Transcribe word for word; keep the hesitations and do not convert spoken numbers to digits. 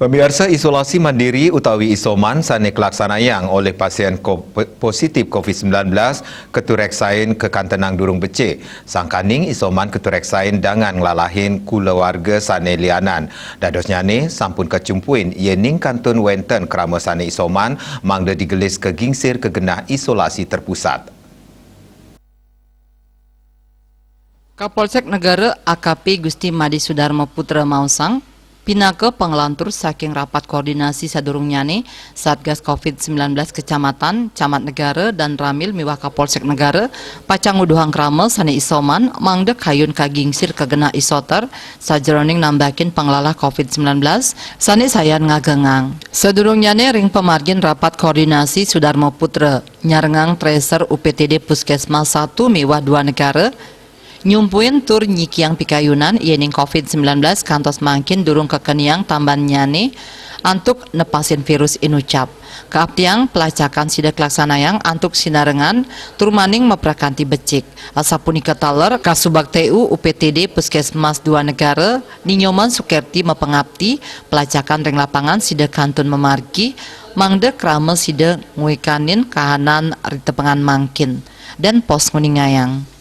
Pamiarsa, isolasi mandiri utawi isoman sane kalaksanayang olih pasien ko-, positif covid sembilan belas katureksain kakantenang durung becik. Sangkaning isoman katureksain dangan nglalahin kulawarga sane lianan. Dadosnyane sampun kacumpuin yening kantun wenten krama sane isoman mangda digelis ka gingsir ka genah isolasi terpusat. Kapolsek Negara A K P Gusti Madi Sudarma Putra maosang, pinaka panglantur saking rapat koordinasi sadurungnyane, Satgas covid sembilan belas Kecamatan, Camat Negara, dan Ramil miwah Kapolsek Negara pacang nguduhang krama sane isoman mangda kayun kagingsir ka genah isoter sajeroning nambakin panglalah covid sembilan belas sane sayan ngagengang. Sadurungnyane ring pamargin rapat koordinasi Sudarma Putra nyarengang tracer U P T D Puskesmas satu miwah dua Negara, nyumpuin tur nyikiang pikayunan yening covid sembilan belas kantos mangkin durung kakeniang tambannyane antuk nepasin virus inucap. Kaaptiang pelacakan sida kalaksanayang antuk sinarengan tur maning maprakanti becik. Asapunika taler, Kasubag T U U P T D Puskesmas dua Negara, Ni Nyoman Sukerti mapangapti pelacakan ring lapangan sida kantun mamargi, mangda krama sida nguikanin kahanan ri tepengan mangkin. Dan Pos nguningayang.